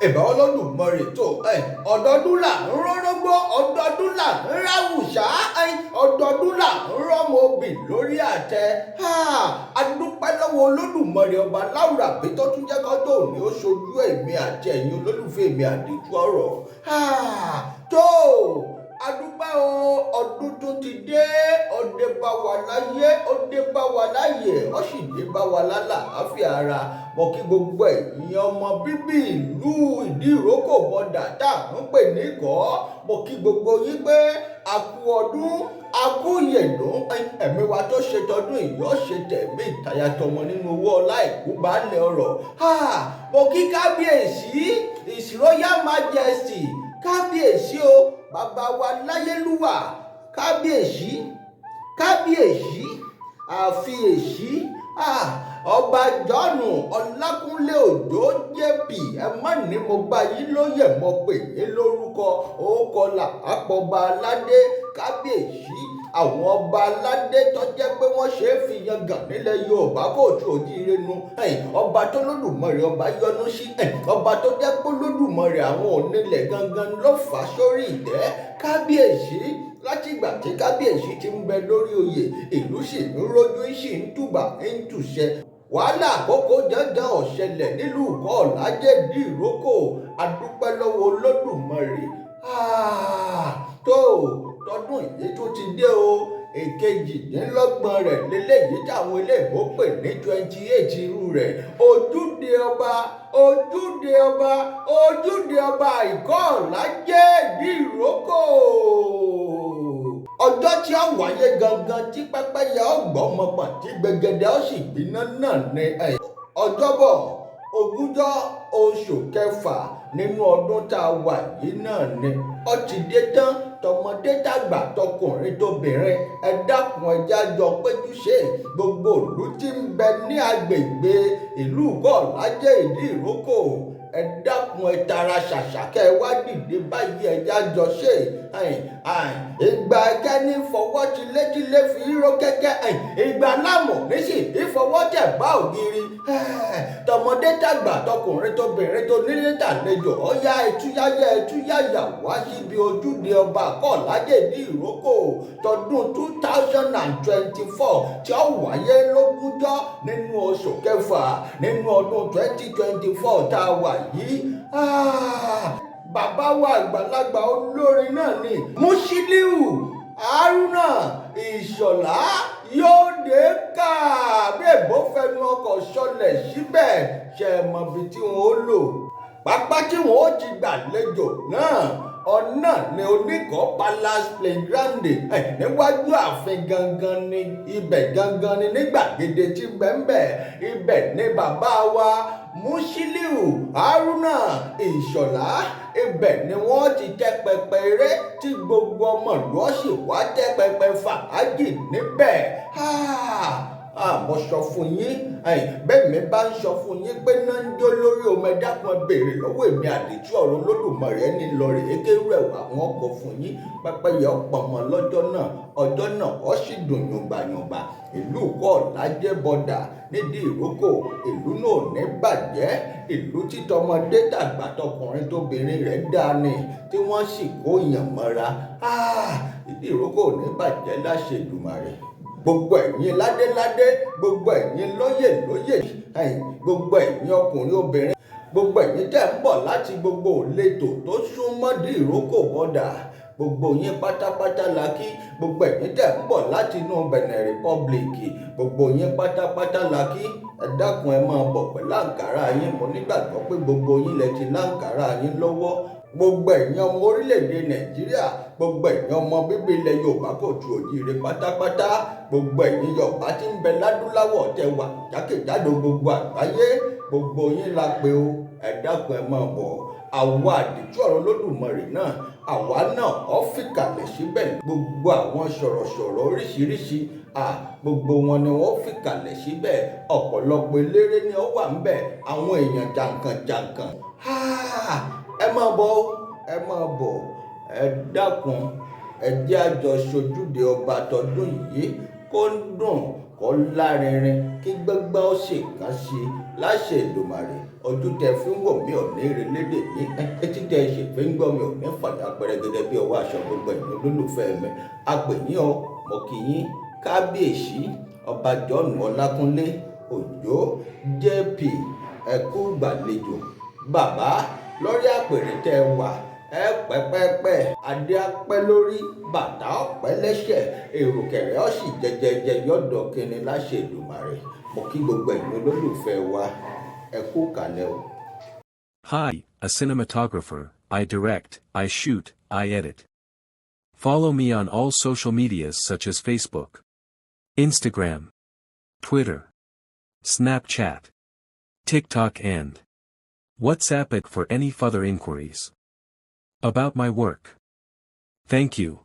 Ìbà Olódùmarè tó ọdọọdún là ń rórógbó, ọdọọdún là ń ráwùsá, ọdọọdún là ń rọ́mọ obì lórí àtẹ. A dúpẹ́ lọ́wọ́ Olódùmarè ọba láwùrà bí tó tún jẹ́ kọ́jọ́ òní ó ṣojú èmi àti ẹ̀yin olólùfẹ́ mi àdìtú ọ̀rọ̀. Tó a dúpẹ́ o, ọdún tó ti dé, ó dé bá wa láyé, ó dé bá wa láyè, ó sì dé bá wa lálàáfíà ara. Mo kí gbogbo ẹ̀yin ọmọ bíbí ìlú Ìdíròkò bọ́dà tá à ń pè ní Ìkọ́. Mo kí gbogbo yín pé a kú ọdún, a kú ìyèdún. Ẹ̀mí wa tó ṣe tọdún yìí ó ṣe tẹ̀mí ìtayà tọmọ nínú owó ọlá ìkú baálẹ̀ ọrọ̀. Mo kí kábíyèsí, His Royal Majesty, kábíyèsí o, bàbá wa láyélúwà, kábíyèsí, kábíyèsí, àfiyèsí, ọba Jọ́nù Ọlákúnlé Òjó JP. Ẹ má ní mo bá yín lóyè, mo pè yín lórúkọ òkọlà àpọ̀ba aládé. Kábíyèsí, àwọn ọba aládé tó jẹ́ pé wọ́n ṣe é fi yangàn nílẹ̀ Yorùbá kóòtù òjíire nu, ọba tó lódùmarè ọba yọ́nú sí, ọba tó jẹ́ pé lódùmarè àwọn onílẹ̀ gangan ló fà sórí ìtẹ́. Kábíyèsí, látìgbà tí kábíyèsí ti ń bẹ lórí oyè, ìlú sì ń rójú, sì ń tùbà ń tùṣẹ. Wàhálà àkókò dandan ó ṣẹlẹ̀ nílùú Ìkọ́ Ọ̀làjẹ́ Ìdíròkò. A dúpẹ́ lọ́wọ́ Olódùmarè. Tó tọdún yìí tó ti dé o, èkejìdínlọ́gbọ̀n rẹ̀ lélẹ́yìí táwọn eléèbó pè ní 28 irú rẹ̀. Ojúde ọba, ojúde ọba, ojúde ọba Ìkọ́ Ọ̀làjẹ́ Ìdíròkò, ọjọ́ tí ó wáyé gangan tí pẹ́pẹ́yẹ ọgbọ́mọpọ̀ tí gbẹgẹdẹ ó sì gbiná náà ní ọjọ́bọ̀, ogúnjọ́ oṣù kẹfà nínú ọdún tá a wà yìí náà ni. Ó ti dé tán. Tọmọdé tàgbà, tọkùnrin tóbìnrin, ẹ dákun, ẹ jẹ́ á jọ péjú ṣe. Gbogbo ìlú tí ń bẹ ní agbègbè ìlú Ìkọ́ Ọ̀làjẹ́ Ìdíròkò, ẹ dákun, ẹ tara ṣàṣà kẹ́ ẹ wá dìde báyìí, ẹ jẹ́ á jọ ṣe. Ìgbà kẹ́ni fọwọ́ tilétilé fi ró kẹ́kẹ́, ìgbà lámù nísì ìfọwọ́ tẹ̀ bá ògiri. Tọmọdé tàgbà, tọkùnrin tóbìnrin, tó nílé tàlejò, ọ̀yá, ẹtúyáyá, ẹtúyáyà wá síbi ojúde ọba Ìkọ́ Ọ̀làjẹ́ Ìdíròkò tọdún 2024 tí ó wáyé lógúnjọ́ nínú oṣù kẹfà nínú ọdún 2024 tá a wà yìí. Bàbá wa àgbàlagbà olórin náà ni Musiliu Haruna Ìṣọ̀lá yóò dé ká bí èbó fẹnu ọkọ̀ sọlẹ̀ síbẹ̀. Ṣe mọ̀ bí tí wọ́n ó lò pápá tí wọ́n ó ti gbàlejò náà? Ọ̀nà ní Oníkọ̀ọ́ Palace Playground, níwájú ààfin gangan ni. Ibẹ̀ gangan ni ní gbàgede tí bẹ́ńbẹ̀. Ibẹ̀ ni bàbá wa Musiliu Haruna Ìṣọ̀lá, ibẹ̀ ni wọ́n ti tẹ́ pẹpẹ eré tí gbogbo ọmọ ìlú ó sì wá tẹ́ pẹpẹ fàájì níbẹ̀. Mo sọ fún yín bẹ́ẹ̀, mi bá ń sọ fún yín pé náà ń jó lórí omi. Ẹ dákun, ẹ béèrè lọ́wọ́ èmi àdìtú ọ̀rọ̀ Olódùmarè ẹni lọ rèé kérú ẹ̀wà wọn kọ fún yín. Pẹ́pẹ́yẹ ọ̀pọ̀mọ lọ́jọ́ náà, ọjọ́ náà ó sì dùn yùngbàyùngbà. Ìlú Ìkọ́ Ọ̀làjẹ́ bọ́dà nídìí ìrókò, ìlú náà ò ní bàjẹ́. Ìlú títọmọdé tàgbà, tọkùnrin tóbìnrin rẹ̀ dáa ni, tí wọ́n sì kó yàn mọ́ra. Ìdí ìrókò ò ní bàjẹ́ láṣẹ Èdùmàrè. Gbogbo ẹ̀yin ládéládé, gbogbo ẹ̀yin lóyè lóyè, gbogbo ẹ̀yin ọkùnrin obìnrin, gbogbo ẹ̀yin tẹ́ ń bọ̀ láti gbogbo ìletò tó súnmọ́ dí ìrókò bọ́dà, gbogbo yín pátápátá la kí. Gbogbo ẹ̀yin tẹ́ ń bọ̀ láti inú Benin Republic, gbogbo yín pátápátá la kí. Ẹ dákun, ẹ máa bọ̀ pẹ̀lú àǹkárá yín. Mo nígbàgbọ́ pé gbogbo yín lẹ ti láǹkárá yín lọ́wọ́. Gbogbo ẹ̀yin ọmọ orílẹ̀-èdè Nàìjíríà, gbogbo ẹ̀yin ọmọ bíbí ilẹ̀ Yorùbá kò tu òjíire pátápátá, gbogbo ẹ̀yin Yorùbá tí ń bẹ ládúláwọ̀ tẹ wà jákèjádò gbogbo àgbáyé, gbogbo yín la pè o. Ẹ dákun, ẹ máa bọ̀. Àwa àdìtú ọ̀rọ̀ Olódùmarè náà, àwa náà ó fìkàlẹ̀ síbẹ̀. Gbogbo àwọn sọ̀rọ̀sọ̀rọ̀ oríṣiríṣi, gbogbo wọn ni wọ́n fìkàlẹ̀ síbẹ̀. Ọ̀pọ̀lọpọ̀ eléré ni ó wà ńbẹ̀, àwọn èèyàn jàǹkànjàǹkàn. Ẹ máa bọ̀, ẹ máa bọ̀. Ẹ dákun, ẹ jẹ́ á jọ ṣojúde ọba tọdún yìí kó ń dùn. Kó lárinrin kí gbọ́ngbọ́n ó sì kàn sí láṣẹ Èdùmàrè. Ojú tẹ fi ń wò mí ò ní relédè ní, etí tẹ ṣe fi ń gbọ́ mi ò ní fàyà pẹrẹgẹdẹ bí ọwọ́ aṣọ. Gbogbo ẹ̀yin olólùfẹ́ mi, a pè yín o, mo kí yín. Kábíyèsí Ọba John Ọlákúnlé Òjó JP, ẹ kú gbàlejò bàbá lórí àpèrè tẹ wà. Ẹ pẹ́pẹ́pẹ́, adé apẹ́ lórí, bàtà ọ̀pẹ́ lẹ́sẹ̀, èrùkẹ̀rẹ̀ ó sì jẹjẹjẹ yọ̀dọ̀ kínní láṣẹ Èdùmàrè. Mo kí gbogbo ẹ̀yin olólùfẹ́ wa, ẹ kú kàlẹ̀ o. Hi, a cinematographer, I direct, I shoot, I edit. Follow me on all social medias such as Facebook, Instagram, Twitter, Snapchat, TikTok and WhatsApp it for any further inquiries about my work. Thank you.